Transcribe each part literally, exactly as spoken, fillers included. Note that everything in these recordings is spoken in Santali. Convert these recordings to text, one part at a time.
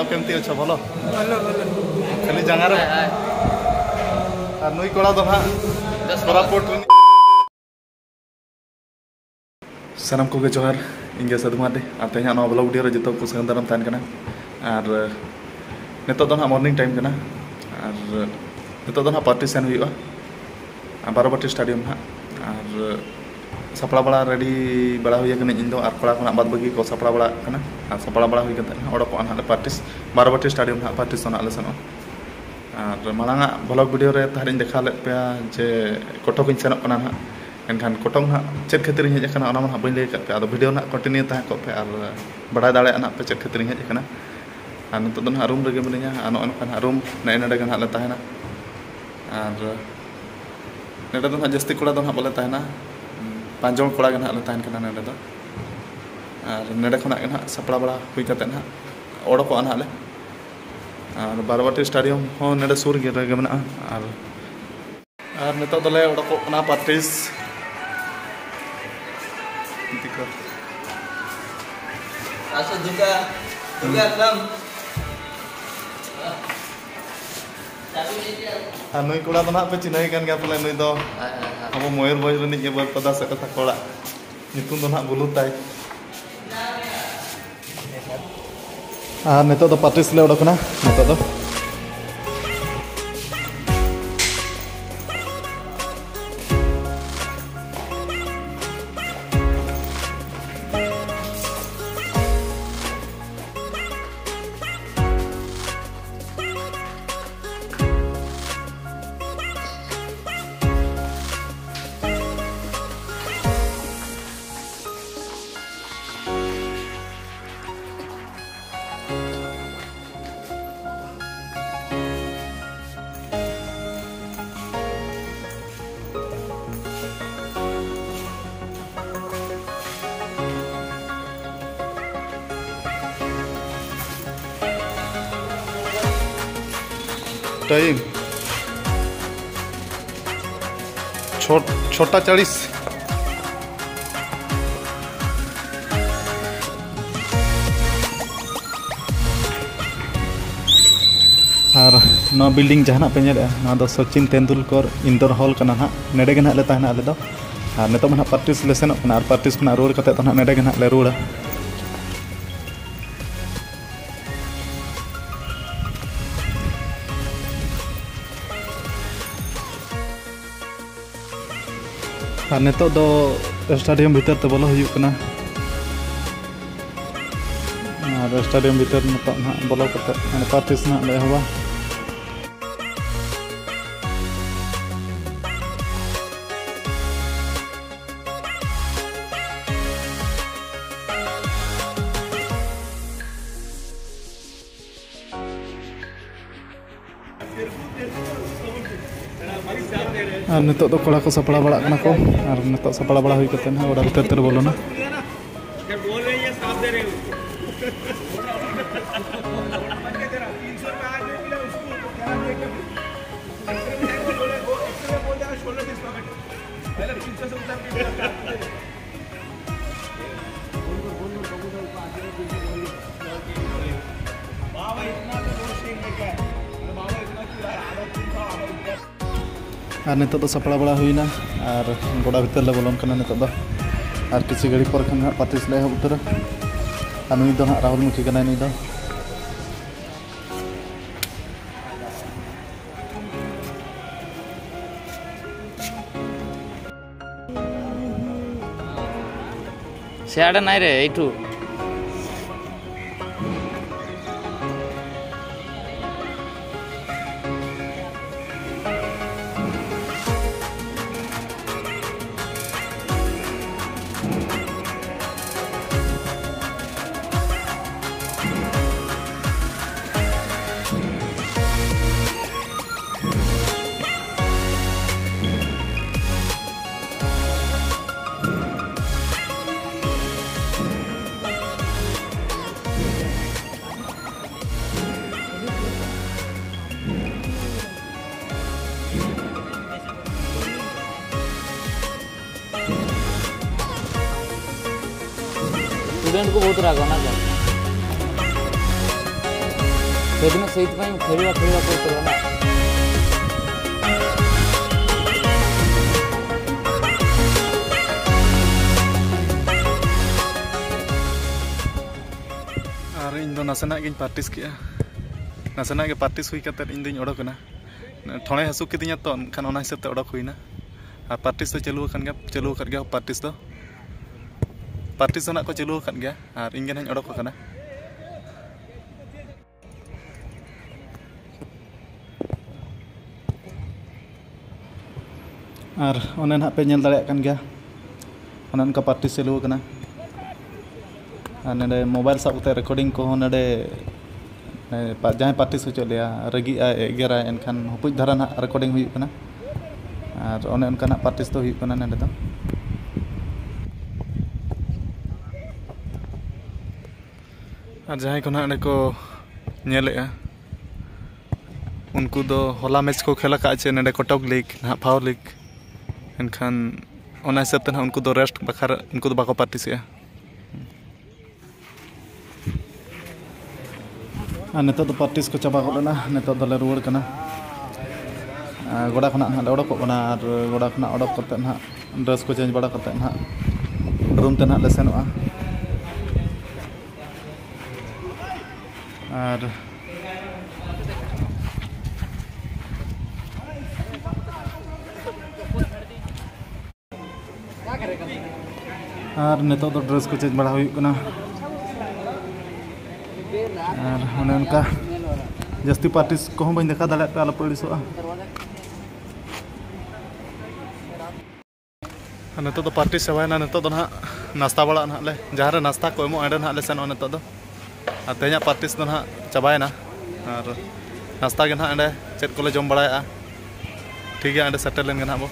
କେମିତି ଅଛ? ଭଲ? ଭଲ, ଭଲ। ଖାଲି ଜାଗାରେ? ᱦᱳᱭ, ᱦᱳᱭ। ᱟᱨ ᱱᱩᱭ ᱠᱚᱲᱟ ᱫᱚ ᱱᱟᱦᱟᱜ ᱵᱮᱥ ᱵᱟᱲᱟ᱾ ᱠᱳᱨᱟᱯᱩᱴ ᱨᱤᱱᱤᱡ᱾ ᱥᱟᱱᱟᱢ ᱠᱚᱜᱮ ᱡᱚᱦᱟᱨ, ᱤᱧ ᱜᱮ ᱥᱟᱹᱫᱷᱩ ᱢᱟᱨᱰᱤ᱾ ᱟᱨ ᱛᱮᱦᱮᱧᱟᱜ ᱱᱚᱣᱟ vlog video ᱨᱮ ᱡᱚᱛᱚ ᱠᱚ ᱥᱟᱹᱜᱩᱱ ᱫᱟᱨᱟᱢ ᱛᱟᱦᱮᱱ ᱠᱟᱱᱟ᱾ ᱟᱨ, ᱱᱤᱛᱚᱜ ᱫᱚ ᱱᱟᱦᱟᱜ morning time ᱠᱟᱱᱟ᱾ ᱟᱨ, ᱱᱤᱛᱚᱜ ᱫᱚ ᱱᱟᱦᱟᱜ party ᱥᱮᱱ ᱦᱩᱭᱩᱜᱼᱟ᱾ ᱟᱨ ᱵᱟᱨᱚᱵᱟᱴᱤ stadium ᱱᱟᱦᱟᱜ᱾ ᱟᱨ ᱥᱟᱯᱲᱟᱣ ᱵᱟᱲᱟ, ready ᱵᱟᱲᱟ ᱦᱩᱭ ᱟᱠᱟᱱᱟᱹᱧ ᱤᱧ ᱫᱚ, ᱟᱨ ᱠᱚᱲᱟ ᱠᱚ ᱱᱟᱦᱟᱜ ᱵᱟᱫ ᱵᱟᱹᱠᱤ ᱠᱚ ᱥᱟᱯᱲᱟᱣ ᱵᱟᱲᱟ ᱠᱟᱱᱟ᱾ ᱟᱨ ᱥᱟᱯᱲᱟᱣ ᱵᱟᱲᱟ ᱦᱩᱭ ᱠᱟᱛᱮ ᱱᱟᱦᱟᱜ ᱚᱰᱚᱠᱚᱜᱼᱟ ᱱᱟᱦᱟᱜ ᱞᱮ party᱾ ᱵᱟᱨᱚᱵᱟᱴᱤ stadium ᱱᱟᱦᱟᱜ party ᱥᱚᱱᱟᱜ ᱞᱮ ᱥᱮᱱᱚᱜᱼᱟ᱾ ᱟᱨ ᱢᱟᱲᱟᱝᱟᱜ vlog video ᱨᱮ ᱛᱟᱦᱮᱸ ᱤᱧ ᱫᱮᱠᱷᱟᱣ ᱞᱮᱫ ᱯᱮᱭᱟ ᱡᱮ ᱠᱚᱴᱚᱠ ᱤᱧ ᱥᱮᱱᱚᱜ ᱠᱟᱱᱟ ᱱᱟᱦᱟᱜ᱾ ᱮᱱᱠᱷᱟᱱ ᱠᱚᱴᱚᱠ ᱱᱟᱦᱟᱜ ᱪᱮᱫ ᱠᱷᱟᱹᱛᱤᱨ ᱤᱧ ᱦᱮᱡ ᱟᱠᱟᱱᱟ, ᱚᱱᱟ ᱢᱟ ᱱᱟᱦᱟᱜ ᱵᱟᱹᱧ ᱞᱟᱹᱭ ᱟᱠᱟᱫ ᱯᱮᱭᱟ᱾ ᱟᱫᱚ video ᱱᱟᱦᱟᱜ continue ᱛᱟᱦᱮᱸ ᱠᱚᱜ ᱯᱮ, ᱟᱨ ᱵᱟᱲᱟᱭ ᱫᱟᱲᱮᱭᱟᱜᱼᱟ ᱱᱟᱦᱟᱜ ᱯᱮ ᱪᱮᱫ ᱠᱷᱟᱹᱛᱤᱨ ᱤᱧ ᱦᱮᱡ ᱟᱠᱟᱱᱟ᱾ ᱟᱨ ᱱᱤᱛᱚᱜ ᱫᱚ ᱱᱟᱦᱟᱜ room ᱨᱮᱜᱮ ᱢᱤᱱᱟᱹᱧᱟ, ᱟᱨ ᱱᱚᱜᱼᱚᱭ ᱱᱚᱝᱠᱟ ᱱᱟᱦᱟᱜ room ᱱᱮᱜᱼᱮ ᱱᱚᱰᱮ ᱜᱮ ᱱᱟᱦᱟᱜ ᱞᱮ ᱛᱟᱦᱮᱱᱟ᱾ ᱟᱨ ᱱᱚᱰᱮ ᱫᱚ ᱱᱟᱦᱟᱜ ᱡᱟᱹᱥᱛᱤ ᱠᱚᱲᱟ ᱫᱚ ᱱᱟᱦᱟᱜ ᱵᱟᱞᱮ ᱛᱟᱦᱮᱱᱟ, ᱯᱟᱸᱪ ᱡᱚᱱ ᱠᱚᱲᱟ ᱜᱮ ᱱᱟᱦᱟᱜ ᱞᱮ ᱛᱟᱦᱮᱱ ᱠᱟᱱᱟ ᱱᱚᱰᱮ ᱫᱚ᱾ ᱟᱨ ᱱᱚᱰᱮ ᱠᱷᱚᱱᱟᱜ ᱜᱮ ᱱᱟᱦᱟᱜ ᱥᱟᱯᱲᱟᱣ ᱵᱟᱲᱟ ᱦᱩᱭ ᱠᱟᱛᱮ ᱱᱟᱦᱟᱜ ᱚᱰᱚᱠᱚᱜᱼᱟ ᱱᱟᱦᱟᱜ ᱞᱮ᱾ ᱟᱨ ᱵᱟᱨᱚᱵᱟᱴᱤ stadium ᱦᱚᱸ ᱱᱚᱰᱮ ᱥᱩᱨ ᱜᱮ ᱨᱮᱜᱮ ᱢᱮᱱᱟᱜᱼᱟ᱾ ᱟᱨ, ᱟᱨ ᱱᱤᱛᱚᱜ ᱫᱚᱞᱮ ᱚᱰᱚᱠᱚᱜ ᱠᱟᱱᱟ practice᱾ ᱟᱪᱪᱷᱟ, ᱫᱩᱨᱜᱟ, ᱫᱩᱨᱜᱟ ᱮᱠᱫᱚᱢ᱾ ᱟᱨ ᱱᱩᱭ ᱠᱚᱲᱟ ᱫᱚ ᱱᱟᱦᱟᱜ ᱯᱮ ᱪᱤᱱᱦᱟᱹᱣ ᱠᱟᱱ ᱜᱮᱭᱟ ᱯᱟᱞᱮ, ᱱᱩᱭ ᱫᱚ ᱦᱳᱭ, ᱦᱳᱭ, ᱦᱳᱭ᱾ ᱟᱵᱚ ᱢᱚᱭᱩᱨᱵᱷᱚᱸᱡᱽ ᱨᱤᱱᱤᱡ ᱜᱮ ᱵᱟᱹᱨᱯᱟᱫᱟ ᱥᱮ ᱠᱟᱛᱷᱟ ᱠᱚᱲᱟ᱾ ᱧᱩᱛᱩᱢ ᱫᱚ ᱱᱟᱦᱟᱜ ᱵᱩᱞᱩ ᱛᱟᱭ᱾ ᱟᱨ ᱱᱤᱛᱚᱜ ᱫᱚ practice ᱞᱮ ᱚᱰᱚᱠ ᱮᱱᱟ᱾ ᱱᱤᱛᱚᱜ ᱫᱚ Time ᱪᱷᱚ, ᱪᱷᱚᱴᱟ ᱪᱟᱲᱤᱥ᱾ ᱟᱨ ᱱᱚᱣᱟ ᱵᱤᱞᱰᱤᱝ ᱡᱟᱦᱟᱱᱟᱜ ᱯᱮ ᱧᱮᱞᱮᱫᱼᱟ, ᱱᱚᱣᱟ ᱫᱚ ᱥᱚᱪᱤᱱ ᱛᱮᱱᱫᱩᱞᱠᱚᱨ ᱤᱱᱰᱳᱨ ᱦᱚᱞ ᱠᱟᱱᱟ ᱱᱟᱦᱟᱜ᱾ ᱱᱚᱰᱮ ᱜᱮ ᱱᱟᱦᱟᱜ ᱞᱮ ᱛᱟᱦᱮᱱᱟ ᱟᱞᱮ ᱫᱚ᱾ ᱟᱨ ᱱᱤᱛᱚᱜ ᱢᱟ ᱱᱟᱦᱟᱜ ᱯᱨᱮᱠᱴᱤᱥ ᱞᱮ ᱥᱮᱱᱚᱜ ᱠᱟᱱᱟ, ᱟᱨ ᱯᱨᱮᱠᱴᱤᱥ ᱠᱷᱚᱱᱟᱜ ᱨᱩᱣᱟᱹᱲ ᱠᱟᱛᱮ ᱫᱚ ᱱᱟᱦᱟᱜ ᱱᱚᱰᱮ ᱜᱮ ᱱᱟᱦᱟᱜ ᱞᱮ ᱨᱩᱣᱟᱹᱲᱟ᱾ ᱟᱨ ᱱᱤᱛᱚᱜ ᱫᱚ ᱥᱴᱮᱰᱤᱭᱟᱢ ᱵᱷᱤᱛᱟᱹᱨ ᱛᱮ ᱵᱚᱞᱚ ᱦᱩᱭᱩᱜ ᱠᱟᱱᱟ᱾ ᱟᱨ ᱥᱴᱮᱰᱤᱭᱟᱢ ᱵᱷᱤᱛᱟᱹᱨ ᱱᱤᱛᱚᱜ ᱱᱟᱦᱟᱜ ᱵᱚᱞᱚ ᱠᱟᱛᱮ ᱯᱨᱮᱠᱴᱤᱥ ᱱᱟᱦᱟᱜ ᱞᱮ ᱮᱦᱚᱵᱟ᱾ ᱟᱨ ᱱᱤᱛᱚᱜ ᱫᱚ ᱠᱚᱲᱟ ᱠᱚ ᱥᱟᱯᱲᱟᱣ ᱵᱟᱲᱟᱜ ᱠᱟᱱᱟ ᱠᱚ, ᱟᱨ ᱱᱤᱛᱚᱜ ᱥᱟᱯᱲᱟᱣ ᱵᱟᱲᱟ ᱦᱩᱭ ᱠᱟᱛᱮ ᱱᱟᱦᱟᱜ ᱚᱲᱟᱜ ᱵᱷᱤᱛᱟᱹᱨ ᱛᱮᱞᱮ ᱵᱚᱞᱚᱱᱟ᱾ ᱟᱨ ᱱᱤᱛᱚᱜ ᱫᱚ ᱥᱟᱯᱲᱟᱣ ᱵᱟᱲᱟ ᱦᱩᱭᱱᱟ ᱟᱨ ᱜᱚᱰᱟ ᱵᱷᱤᱛᱟᱹᱨ ᱞᱮ ᱵᱚᱞᱚᱱ ᱠᱟᱱᱟ ᱱᱤᱛᱚᱜ ᱫᱚ᱾ ᱟᱨ ᱠᱤᱪᱷᱩ ᱜᱷᱟᱹᱲᱤ ᱯᱚᱨ ᱠᱷᱟᱱ ᱦᱟᱸᱜ ᱯᱨᱮᱠᱴᱤᱥ ᱞᱮ ᱮᱦᱚᱵ ᱩᱛᱟᱹᱨᱟ᱾ ᱟᱨ ᱱᱩᱭ ᱫᱚ ᱦᱟᱸᱜ ᱨᱟᱦᱩᱞ ᱢᱩᱠᱷᱤ ᱠᱟᱱᱟᱭ, ᱱᱩᱭ ᱫᱚ᱾ ᱥᱮ ᱟᱲᱮ ᱱᱟᱭ ᱨᱮ, ᱮᱭᱴᱩ᱾ ᱥᱴᱩᱰᱮᱱᱴ ᱠᱚ ᱵᱚᱦᱩᱛ ᱨᱟᱜᱟ ᱚᱱᱟ ᱠᱚ᱾ ᱥᱮᱫᱤᱱᱚᱜ ᱥᱮᱭ ᱛᱮᱢᱟᱧ ᱠᱷᱮᱞᱣᱟ, ᱠᱷᱮᱞᱣᱟ ᱠᱚ ᱛᱚ ᱵᱟᱝ᱾ ᱟᱨ ᱤᱧ ᱫᱚ ᱱᱟᱥᱮᱱᱟᱜ ᱜᱤᱧ ᱯᱨᱮᱠᱴᱤᱥ ᱠᱮᱜᱼᱟ᱾ ᱱᱟᱥᱮᱱᱟᱜ ᱜᱮ ᱯᱨᱮᱠᱴᱤᱥ ᱦᱩᱭ ᱠᱟᱛᱮᱫ ᱤᱧ ᱫᱩᱧ ᱚᱰᱚᱠ ᱮᱱᱟ᱾ ᱴᱷᱚᱲᱮ ᱦᱟᱹᱥᱩ ᱠᱤᱫᱤᱧᱟ ᱛᱚ, ᱮᱱᱠᱷᱟᱱ ᱚᱱᱟ ᱦᱤᱥᱟᱹᱵ ᱛᱮ ᱚᱰᱚᱠ ᱦᱩᱭᱱᱟ᱾ ᱟᱨ ᱯᱨᱮᱠᱴᱤᱥ ᱫᱚ ᱪᱟᱹᱞᱩ ᱟᱠᱟᱱ ᱜᱮᱭᱟ, ᱪᱟᱹᱞᱩ ᱟᱠᱟᱫ ᱜᱮᱭᱟ ᱯᱨᱮᱠᱴᱤᱥ ᱫᱚ᱾ ᱯᱨᱮᱠᱴᱤᱥ ᱫᱚ ᱱᱟᱜ ᱠᱚ ᱪᱟᱹᱞᱩ ᱟᱠᱟᱫ ᱜᱮᱭᱟ ᱟᱨ ᱤᱧ ᱜᱮ ᱱᱟᱜ ᱤᱧ ᱚᱰᱚᱠ ᱟᱠᱟᱱᱟ᱾ ᱟᱨ ᱚᱱᱮ ᱱᱟᱦᱟᱜ ᱯᱮ ᱧᱮᱞ ᱫᱟᱲᱮᱭᱟᱜ ᱠᱟᱱ ᱜᱮᱭᱟ, ᱚᱱᱮ ᱚᱱᱠᱟ ᱯᱨᱮᱠᱴᱤᱥ ᱪᱟᱹᱞᱩ ᱟᱠᱟᱱᱟ᱾ ᱟᱨ ᱱᱚᱰᱮ ᱢᱳᱵᱟᱭᱤᱞ ᱥᱟᱵ ᱠᱟᱛᱮ ᱨᱮᱠᱳᱨᱰᱤᱝ ᱠᱚᱦᱚᱸ ᱱᱚᱰᱮ, ᱮ, ᱯᱟ-, ᱡᱟᱦᱟᱸᱭ ᱯᱨᱮᱠᱴᱤᱥ ᱦᱚᱪᱚᱭᱮᱫ ᱞᱮᱭᱟ, ᱨᱟᱹᱜᱤᱜ ᱟᱭ, ᱮᱜᱮᱨᱟᱭ, ᱮᱱᱠᱷᱟᱱ ᱦᱩᱯᱩᱡ ᱫᱷᱟᱨᱟ ᱱᱟᱦᱟᱜ ᱨᱮᱠᱳᱨᱰᱤᱝ ᱦᱩᱭᱩᱜ ᱠᱟᱱᱟ᱾ ᱟᱨ ᱚᱱᱮ ᱚᱱᱠᱟᱱᱟᱜ ᱯᱨᱮᱠᱴᱤᱥ ᱫᱚ ᱦᱩᱭᱩᱜ ᱠᱟᱱᱟ ᱱᱚᱰᱮ ᱫᱚ᱾ ᱟᱨ ᱡᱟᱦᱟᱸᱭ ᱠᱚ ᱱᱟᱦᱟᱜ ᱚᱸᱰᱮ ᱠᱚ ᱧᱮᱞᱮᱜᱼᱟ, ᱩᱱᱠᱩ ᱫᱚ ᱦᱚᱞᱟ ᱢᱮᱪ ᱠᱚ ᱠᱷᱮᱞ ᱟᱠᱟᱫᱼᱟ ᱪᱮ ᱱᱚᱰᱮ ᱠᱚᱴᱚᱠ ᱞᱤᱜᱽ, ᱱᱟᱦᱟᱜ ᱯᱷᱟᱣ ᱞᱤᱜᱽ, ᱮᱱᱠᱷᱟᱱ ᱚᱱᱟ ᱦᱤᱥᱟᱹᱵ ᱛᱮ ᱱᱟᱦᱟᱜ ᱩᱱᱠᱩ ᱫᱚ ᱨᱮᱥᱴ ᱵᱟᱠᱷᱨᱟ ᱩᱱᱠᱩ ᱫᱚ ᱵᱟᱠᱚ ᱯᱨᱮᱠᱴᱤᱥᱮᱜᱼᱟ᱾ ᱟᱨ ᱱᱤᱛᱚᱜ ᱫᱚ ᱯᱨᱮᱠᱴᱤᱥ ᱠᱚ ᱪᱟᱵᱟ ᱜᱚᱫ ᱮᱱᱟ, ᱱᱤᱛᱚᱜ ᱫᱚᱞᱮ ᱨᱩᱣᱟᱹᱲ ᱠᱟᱱᱟ᱾ ᱟᱨ ᱜᱚᱰᱟ ᱠᱷᱚᱱᱟᱜ ᱱᱟᱦᱟᱜ ᱞᱮ ᱚᱰᱚᱠᱚᱜ ᱠᱟᱱᱟ, ᱟᱨ ᱜᱚᱰᱟ ᱠᱷᱚᱱᱟᱜ ᱚᱰᱚᱠ ᱠᱟᱛᱮᱫ ᱱᱟᱦᱟᱜ ᱰᱨᱮᱥ ᱠᱚ ᱪᱮᱧᱡᱽ ᱵᱟᱲᱟ ᱠᱟᱛᱮᱫ ᱱᱟᱦᱟᱜ ᱨᱩᱢ ᱛᱮ ᱱᱟᱦᱟᱜ ᱞᱮ ᱥᱮᱱᱚᱜᱼᱟ᱾ ᱟᱨ ᱟᱨ ᱱᱤᱛᱚᱜ ᱫᱚ ᱰᱨᱮᱥ ᱠᱚ ᱪᱮᱧᱡᱽ ᱵᱟᱲᱟ ᱦᱩᱭᱩᱜ ᱠᱟᱱᱟ᱾ ᱟᱨ ᱚᱱᱮ ᱚᱱᱠᱟ ᱡᱟᱹᱥᱛᱤ ᱯᱨᱮᱠᱴᱤᱥ ᱠᱚᱦᱚᱸ ᱵᱟᱹᱧ ᱫᱮᱠᱷᱟᱣ ᱫᱟᱲᱮᱭᱟᱜ ᱯᱮᱭᱟ, ᱟᱞᱚᱯᱮ ᱟᱹᱲᱤᱥᱚᱜᱼᱟ᱾ ᱟᱨ ᱱᱤᱛᱚᱜ ᱫᱚ ᱯᱨᱮᱠᱴᱤᱥ ᱪᱟᱵᱟᱭᱮᱱᱟ, ᱱᱤᱛᱚᱜ ᱫᱚ ᱱᱟᱦᱟᱜ ᱱᱟᱥᱛᱟ ᱵᱟᱲᱟᱜ ᱱᱟᱦᱟᱜ ᱞᱮ, ᱡᱟᱦᱟᱸ ᱨᱮ ᱱᱟᱥᱛᱟ ᱠᱚ ᱮᱢᱚᱜᱼᱟ, ᱚᱸᱰᱮ ᱱᱟᱦᱟᱜ ᱞᱮ ᱥᱮᱱᱚᱜᱼᱟ ᱱᱤᱛᱚᱜ ᱫᱚ᱾ ᱟᱨ ᱛᱮᱦᱮᱧᱟᱜ ᱯᱨᱮᱠᱴᱤᱥ ᱫᱚ ᱱᱟᱦᱟᱜ ᱪᱟᱵᱟᱭᱮᱱᱟ᱾ ᱟᱨ ᱱᱟᱥᱛᱟ ᱜᱮ ᱱᱟᱦᱟᱜ ᱚᱸᱰᱮ ᱪᱮᱫ ᱠᱚᱞᱮ ᱡᱚᱢ ᱵᱟᱲᱟᱭᱮᱜᱼᱟ, ᱴᱷᱤᱠ ᱜᱮᱭᱟ, ᱚᱸᱰᱮ ᱥᱮᱴᱮᱨ ᱞᱮᱱ ᱜᱮ ᱱᱟᱦᱟᱜ ᱵᱚ᱾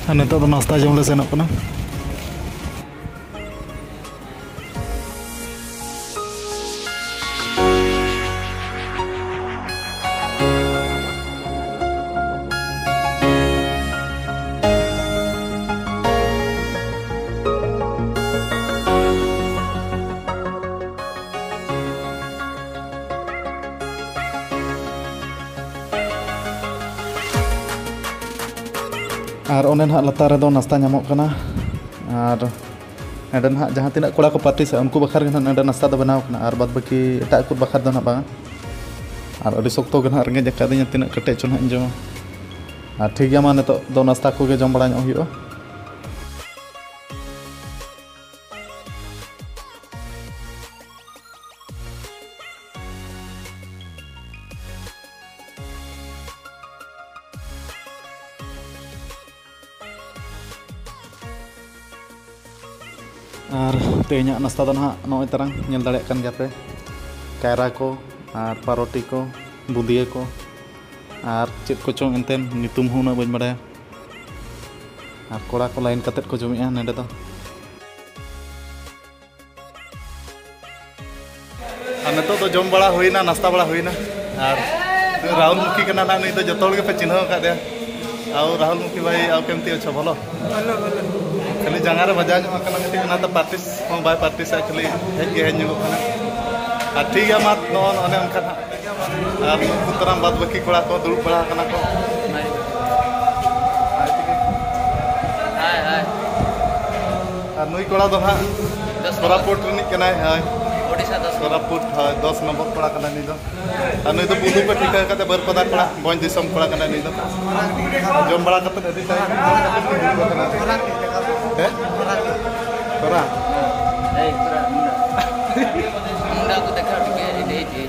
ᱟᱨ ᱱᱤᱛᱚᱜ ᱫᱚ ᱱᱟᱥᱛᱟ ᱡᱚᱢ ᱞᱮ ᱥᱮᱱᱚᱜ ᱠᱟᱱᱟ᱾ ᱚᱱᱮ ᱱᱟᱦᱟᱜ ᱞᱟᱛᱟᱨ ᱨᱮᱫᱚ ᱱᱟᱥᱛᱟ ᱧᱟᱢᱚᱜ ᱠᱟᱱᱟ᱾ ᱟᱨ ᱱᱚᱸᱰᱮ ᱱᱟᱦᱟᱜ ᱡᱟᱦᱟᱸ ᱛᱤᱱᱟᱹᱜ ᱠᱚᱲᱟ ᱠᱚ ᱯᱟᱨᱴᱤᱥᱟ, ᱩᱱᱠᱩ ᱵᱟᱠᱷᱨᱟ ᱜᱮ ᱱᱟᱦᱟᱜ ᱱᱚᱸᱰᱮ ᱱᱟᱥᱛᱟ ᱫᱚ ᱵᱮᱱᱟᱣ ᱠᱟᱱᱟ, ᱟᱨ ᱵᱟᱫ ᱵᱟᱹᱠᱤ ᱮᱴᱟᱜ ᱠᱚ ᱵᱟᱠᱷᱨᱟ ᱫᱚ ᱱᱟᱦᱟᱜ ᱵᱟᱝ᱾ ᱟᱨ ᱟᱹᱰᱤ ᱥᱚᱠᱛᱚ ᱜᱮ ᱱᱟᱦᱟᱜ ᱨᱮᱸᱜᱮᱡ ᱟᱠᱟᱫᱤᱧᱟ, ᱛᱤᱱᱟᱹᱜ ᱠᱮᱴᱮᱡ ᱪᱚ ᱱᱟᱦᱟᱜ ᱤᱧ ᱡᱚᱢᱟ᱾ ᱟᱨ ᱴᱷᱤᱠ ᱜᱮᱭᱟ, ᱢᱟ ᱱᱤᱛᱚᱜ ᱫᱚ ᱱᱟᱥᱛᱟ ᱠᱚᱜᱮ ᱡᱚᱢ ᱵᱟᱲᱟ ᱧᱚᱜ ᱦᱩᱭᱩᱜᱼᱟ᱾ ᱟᱨ ᱛᱮᱦᱮᱧᱟᱜ ᱱᱟᱥᱛᱟ ᱫᱚ ᱱᱟᱦᱟᱜ ᱱᱚᱜᱼᱚᱭ ᱛᱟᱨᱟᱝ ᱧᱮᱞ ᱫᱟᱲᱮᱭᱟᱜ ᱠᱟᱱ ᱜᱮᱭᱟ ᱯᱮ, ᱠᱟᱭᱨᱟ ᱠᱚ ᱟᱨ ᱯᱟᱨᱚᱴᱤ ᱠᱚ, ᱵᱩᱸᱫᱤᱭᱟᱹ ᱠᱚ, ᱟᱨ ᱪᱮᱫ ᱠᱚᱪᱚᱝ ᱮᱱᱛᱮᱱ, ᱧᱩᱛᱩᱢ ᱦᱚᱸ ᱩᱱᱟᱹᱜ ᱵᱟᱹᱧ ᱵᱟᱲᱟᱭᱟ᱾ ᱟᱨ ᱠᱚᱲᱟ ᱠᱚ ᱞᱟᱭᱤᱱ ᱠᱟᱛᱮᱫ ᱠᱚ ᱡᱚᱢᱮᱜᱼᱟ ᱱᱚᱸᱰᱮ ᱫᱚ᱾ ᱟᱨ ᱱᱤᱛᱚᱜ ᱫᱚ ᱡᱚᱢ ᱵᱟᱲᱟ ᱦᱩᱭᱱᱟ, ᱱᱟᱥᱛᱟ ᱵᱟᱲᱟ ᱦᱩᱭᱱᱟ᱾ ᱟᱨ ᱨᱟᱦᱩᱞ ᱢᱩᱠᱷᱤ ᱠᱟᱱᱟ ᱱᱟᱜ, ᱱᱩᱭ ᱫᱚ ᱡᱚᱛᱚ ᱦᱚᱲ ᱜᱮᱯᱮ ᱪᱤᱱᱦᱟᱹᱣ ᱟᱠᱟᱫᱮᱭᱟ᱾ ᱟᱨ ᱨᱟᱦᱩᱞ ᱢᱩᱠᱷᱤ ᱵᱷᱟᱭ, ᱟᱨ ᱠᱮᱢᱛᱤ ᱚᱪᱷᱚ ᱵᱚᱞᱚ? ᱠᱷᱟᱹᱞᱤ ᱡᱟᱸᱜᱟ ᱨᱮ ᱵᱟᱡᱟᱣ ᱧᱚᱜ ᱟᱠᱟᱱᱟ ᱠᱟᱹᱴᱤᱡ, ᱚᱱᱟᱛᱮ ᱯᱨᱮᱠᱴᱤᱥ ᱦᱚᱸ ᱵᱟᱭ ᱯᱨᱮᱠᱴᱤᱥᱟ, ᱠᱷᱟᱹᱞᱤ ᱦᱮᱡ ᱜᱮ ᱦᱮᱡ ᱧᱚᱜᱚᱜ ᱠᱟᱱᱟ᱾ ᱟᱨ ᱴᱷᱤᱠ ᱜᱮᱭᱟ, ᱢᱟ ᱱᱚᱜᱼᱚ ᱱᱚᱜᱼᱚ ᱱᱚᱝᱠᱟ ᱱᱟᱜ᱾ ᱟᱨ ᱱᱩᱠᱩ ᱛᱟᱨᱟᱢ ᱵᱟᱫ ᱵᱟᱹᱠᱤ ᱠᱚᱲᱟ ᱠᱚ ᱫᱩᱲᱩᱵ ᱵᱟᱲᱟ ᱟᱠᱟᱱᱟ ᱠᱚ᱾ ᱦᱟᱭ, ᱦᱟᱭ᱾ ᱟᱨ ᱱᱩᱭ ᱠᱚᱲᱟ ᱫᱚ ᱦᱟᱸᱜ ᱫᱚᱥ ᱠᱚᱨᱟᱯᱩᱴ ᱨᱤᱱᱤᱡ ᱠᱟᱱᱟᱭ, ᱦᱳᱭ᱾ ᱳᱰᱤᱥᱟ ᱫᱚᱥ ᱠᱚᱨᱟᱯᱩᱴ, ᱦᱳᱭ, ᱫᱚᱥ ᱱᱚᱢᱵᱚᱨ ᱠᱚᱲᱟ ᱠᱟᱱᱟᱭ ᱱᱩᱭ ᱫᱚ᱾ ᱟᱨ ᱱᱩᱭ ᱫᱚ ᱵᱩᱫᱷᱩ ᱯᱮ ᱴᱷᱤᱠᱟᱹ ᱠᱟᱫᱮ, ᱵᱟᱹᱨᱯᱟᱫᱟ ᱠᱚᱲᱟ, ᱵᱷᱚᱸᱡᱽ ᱫᱤᱥᱚᱢ ᱠᱚᱲᱟ ᱠᱟᱱᱟᱭ ᱱᱩᱭ ᱫᱚ᱾ ᱡᱚᱢ ᱵᱟᱲᱟ ᱠᱟᱛᱮᱫ ᱟᱹᱰᱤ ᱴᱟᱭᱤᱢ ᱦᱮᱸ? ᱠᱚᱨᱟ? ᱮᱭ, ᱠᱚᱨᱟ, ᱢᱩᱱᱰᱟ᱾ ᱢᱩᱱᱰᱟ ᱠᱚ ᱫᱮᱠᱷᱟᱣ ᱴᱷᱤᱠ ᱜᱮᱭᱟ, ᱮᱭ, ᱮᱭ᱾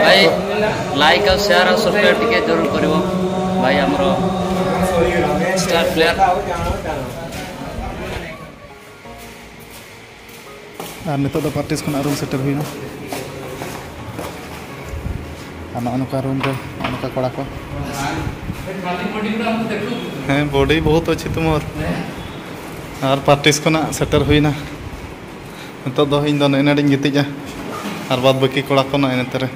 ଭାଇ, ଲାଇକ୍ ଆଉ ସେୟାର ଆଉ ସବସ୍କ୍ରାଇବ୍ ଟିକେ ଜରୁର କରିବ। ଭାଇ, ଆମର ଷ୍ଟାର ପ୍ଲେୟାର। ᱟᱨ ᱱᱤᱛᱚᱜ ᱫᱚ ᱯᱨᱮᱠᱴᱤᱥ ᱠᱷᱚᱱᱟᱜ ᱨᱩᱢ ᱥᱮᱴᱮᱨ ᱦᱩᱭᱱᱟ᱾ ᱟᱨ ᱱᱚᱜᱼᱚ ᱱᱚᱝᱠᱟ ᱨᱩᱢ ᱨᱮ ᱱᱚᱜᱼᱚ ᱱᱚᱝᱠᱟ ᱠᱚᱲᱟ ᱠᱚ᱾ ᱦᱮᱸ, ᱵᱚᱰᱤ ᱵᱚᱦᱩᱛ ᱟᱪᱷᱤ ᱛᱩᱢᱦᱟᱨ᱾ ᱟᱨ ᱯᱨᱮᱠᱴᱤᱥ ᱠᱷᱚᱱᱟᱜ ᱥᱮᱴᱮᱨ ᱦᱩᱭᱱᱟ᱾ ᱱᱤᱛᱚᱜ ᱫᱚ ᱤᱧ ᱫᱚ ᱱᱮᱜᱼᱮ ᱱᱚᱰᱮᱧ ᱜᱤᱛᱤᱡᱼᱟ᱾ ᱟᱨ ᱵᱟᱫ ᱵᱟᱹᱠᱤ ᱠᱚᱲᱟ ᱠᱚ ᱱᱚᱜᱼᱚᱭ ᱱᱚᱛᱮ ᱨᱮ᱾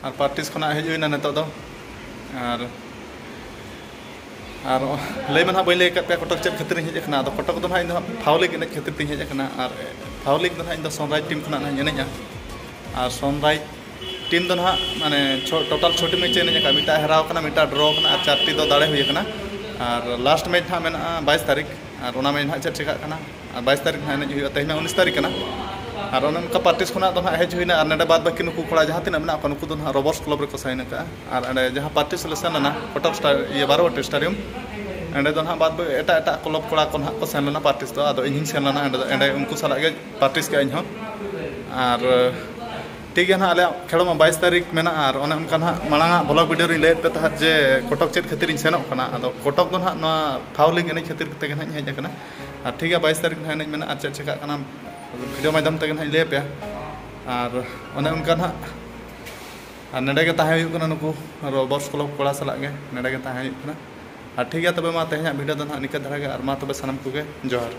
ᱟᱨ ᱯᱨᱮᱠᱴᱤᱥ ᱠᱷᱚᱱᱟᱜ ᱦᱮᱡ ᱦᱩᱭᱱᱟ ᱱᱤᱛᱚᱜ ᱫᱚ᱾ ᱟᱨ, ᱟᱨ ᱞᱟᱹᱭ ᱢᱟ ᱱᱟᱦᱟᱜ ᱵᱟᱹᱧ ᱞᱟᱹᱭ ᱟᱠᱟᱫ ᱯᱮᱭᱟ ᱠᱚᱴᱚᱠ ᱪᱮᱫ ᱠᱷᱟᱹᱛᱤᱨ ᱤᱧ ᱦᱮᱡ ᱟᱠᱟᱱᱟ᱾ ᱟᱫᱚ ᱠᱚᱴᱚᱠ ᱫᱚ ᱱᱟᱦᱟᱜ ᱤᱧ ᱫᱚ ᱦᱟᱸᱜ ᱯᱷᱟᱣ ᱞᱤᱜᱽ ᱮᱱᱮᱡ ᱠᱷᱟᱹᱛᱤᱨ ᱛᱤᱧ ᱦᱮᱡ ᱟᱠᱟᱱᱟ᱾ ᱟᱨ ᱯᱷᱟᱣ ᱞᱤᱜᱽ ᱫᱚ ᱱᱟᱦᱟᱜ ᱤᱧ ᱫᱚ ᱥᱟᱱᱨᱟᱭᱤᱡᱽ ᱴᱤᱢ ᱠᱷᱚᱱᱟᱜ ᱱᱟᱦᱟᱜ ᱤᱧ ᱮᱱᱮᱡᱼᱟ᱾ ᱟᱨ ᱥᱟᱱᱨᱟᱭᱤᱡᱽ ᱴᱤᱢ ᱫᱚ ᱱᱟᱦᱟᱜ ᱢᱟᱱᱮ ᱪᱷᱚ ᱴᱳᱴᱟᱞ ᱪᱷᱚᱴᱤ ᱢᱮᱪ ᱮ ᱮᱱᱮᱡ ᱟᱠᱟᱫ, ᱢᱤᱫᱴᱟᱝ ᱦᱟᱨᱟᱣ ᱠᱟᱱᱟ, ᱢᱤᱫᱴᱟᱝ ᱰᱨᱚ ᱠᱟᱱᱟ ᱟᱨ ᱪᱟᱨᱴᱤ ᱫᱚ ᱫᱟᱲᱮ ᱦᱩᱭ ᱟᱠᱟᱱᱟ᱾ ᱟᱨ ᱞᱟᱥᱴ ᱢᱮᱪ ᱱᱟᱦᱟᱜ ᱢᱮᱱᱟᱜᱼᱟ ᱵᱟᱭᱤᱥ ᱛᱟᱹᱨᱤᱠᱷ, ᱟᱨ ᱚᱱᱟ ᱢᱮᱪ ᱱᱟᱦᱟᱜ ᱪᱮᱫ ᱪᱮᱠᱟᱜ ᱠᱟᱱᱟ, ᱟᱨ ᱵᱟᱭᱤᱥ ᱛᱟᱹᱨᱤᱠᱷ ᱱᱟᱦᱟᱜ ᱮᱱᱮᱡ ᱦᱩᱭᱩᱜᱼᱟ, ᱛᱮᱦᱮᱧ ᱢᱟ ᱩᱱᱤᱥ ᱛᱟᱹᱨᱤᱠᱷ ᱠᱟᱱᱟ᱾ ᱟᱨ ᱚᱱᱮ ᱚᱱᱠᱟ ᱯᱨᱮᱠᱴᱤᱥ ᱠᱷᱚᱱᱟᱜ ᱫᱚ ᱱᱟᱦᱟᱜ ᱦᱮᱡ ᱦᱩᱭᱱᱟ, ᱟᱨ ᱱᱚᱰᱮ ᱵᱟᱫ ᱵᱟᱹᱠᱤ ᱱᱩᱠᱩ ᱠᱚᱲᱟ ᱡᱟᱦᱟᱸ ᱛᱤᱱᱟᱹᱜ ᱢᱮᱱᱟᱜ ᱠᱚᱣᱟ, ᱱᱩᱠᱩ ᱫᱚ ᱱᱟᱦᱟᱜ ᱨᱚᱵᱟᱨᱴᱥ ᱠᱞᱟᱵᱽ ᱨᱮᱠᱚ ᱥᱟᱭᱤᱱ ᱟᱠᱟᱫᱼᱟ᱾ ᱟᱨ ᱚᱸᱰᱮ ᱡᱟᱦᱟᱸ ᱯᱨᱮᱠᱴᱤᱥ ᱞᱮ ᱥᱮᱱ ᱞᱮᱱᱟ ᱠᱚᱴᱚᱠ ᱥᱴᱟ-, ᱤᱭᱟᱹ ᱵᱟᱨᱚᱵᱟᱴᱤ ᱥᱴᱮᱰᱤᱭᱟᱢ, ᱚᱸᱰᱮ ᱫᱚ ᱱᱟᱦᱟᱜ ᱵᱟᱫ ᱵᱟᱹᱠᱤ ᱮᱴᱟᱜ ᱮᱴᱟᱜ ᱠᱞᱟᱵᱽ ᱠᱚᱲᱟ ᱠᱚ ᱱᱟᱦᱟᱜ ᱠᱚ ᱥᱮᱱ ᱞᱮᱱᱟ ᱯᱨᱮᱠᱴᱤᱥ ᱫᱚ᱾ ᱟᱫᱚ ᱤᱧ ᱦᱚᱸᱧ ᱥᱮᱱ ᱞᱮᱱᱟ ᱚᱸᱰᱮ ᱫᱚ, ᱚᱸᱰᱮ ᱩᱱᱠᱩ ᱥᱟᱞᱟᱜ ᱜᱮ ᱯᱨᱮᱠᱴᱤᱥ ᱠᱮᱫᱼᱟ ᱤᱧ ᱦᱚᱸ᱾ ᱟᱨ ᱴᱷᱤᱠ ᱜᱮᱭᱟ ᱱᱟᱦᱟᱜ, ᱟᱞᱮᱭᱟᱜ ᱠᱷᱮᱞᱳ ᱢᱟ ᱵᱟᱭᱤᱥ ᱛᱟᱹᱨᱤᱠᱷ ᱢᱮᱱᱟᱜᱼᱟ, ᱟᱨ ᱚᱱᱮ ᱚᱱᱠᱟ ᱱᱟᱦᱟᱜ ᱢᱟᱲᱟᱝ ᱟᱜ ᱵᱷᱞᱚᱜ ᱵᱷᱤᱰᱤᱭᱳ ᱨᱤᱧ ᱞᱟᱹᱭᱟᱫ ᱯᱮ ᱛᱟᱦᱮᱸᱫ ᱡᱮ ᱠᱚᱴᱚᱠ ᱪᱮᱫ ᱠᱷᱟᱹᱛᱤᱨ ᱤᱧ ᱥᱮᱱᱚᱜ ᱠᱟᱱᱟ᱾ ᱟᱫᱚ ᱠᱚᱴᱚᱠ ᱫᱚ ᱱᱟᱦᱟᱜ ᱱᱚᱣᱟ ᱯᱷᱟᱣ ᱞᱤᱜᱽ ᱮᱱᱮᱡ ᱠᱷᱟᱹᱛᱤᱨ ᱛᱮᱜᱮ ᱱᱟᱦᱟᱜ ᱤᱧ ᱦᱮᱡ ᱟᱠᱟᱱᱟ᱾ ᱟᱨ ᱴᱷᱤᱠ ᱜᱮᱭᱟ, ᱵᱟᱭᱤᱥ ᱛᱟᱹᱨᱤᱠᱷ ᱱᱟᱦᱟᱜ ᱮᱱᱮᱡ ᱢᱮᱱᱟᱜᱼᱟ, ᱟᱨ ᱪᱮᱫ ᱪᱮᱠᱟᱜ ᱠᱟᱱᱟ ᱵᱷᱤᱰᱤᱭᱳ ᱢᱟᱫᱽᱫᱷᱚᱢ ᱛᱮᱜᱮ ᱱᱟᱦᱟᱜ ᱤᱧ ᱞᱟᱹᱭ ᱟᱯᱮᱭᱟ᱾ ᱟᱨ ᱚᱱᱮ ᱚᱱᱠᱟ ᱱᱟᱦᱟᱜ, ᱟᱨ ᱱᱚᱰᱮ ᱜᱮ ᱛᱟᱦᱮᱸ ᱦᱩᱭᱩᱜ ᱠᱟᱱᱟ, ᱱᱩᱠᱩ ᱨᱚᱵᱟᱨᱴᱥ ᱠᱞᱟᱵᱽ ᱠᱚᱲᱟ ᱥᱟᱞᱟᱜ ᱜᱮ ᱱᱚᱰᱮ ᱜᱮ ᱛᱟᱦᱮᱸ ᱦᱩᱭᱩᱜ ᱠᱟᱱᱟ᱾ ᱟᱨ ᱴᱷᱤᱠ ᱜᱮᱭᱟ, ᱛᱚᱵᱮ ᱢᱟ ᱛᱮᱦᱮᱧᱟᱜ ᱵᱷᱤᱰᱤᱭᱳ ᱫᱚ ᱱᱟᱦᱟᱜ ᱱᱤᱠᱟᱹ ᱫᱷᱟᱨᱟ ᱜᱮ, ᱟᱨ ᱢᱟ ᱛᱚᱵᱮ ᱥᱟᱱᱟᱢ ᱠᱚᱜᱮ ᱡᱚᱦᱟᱨ᱾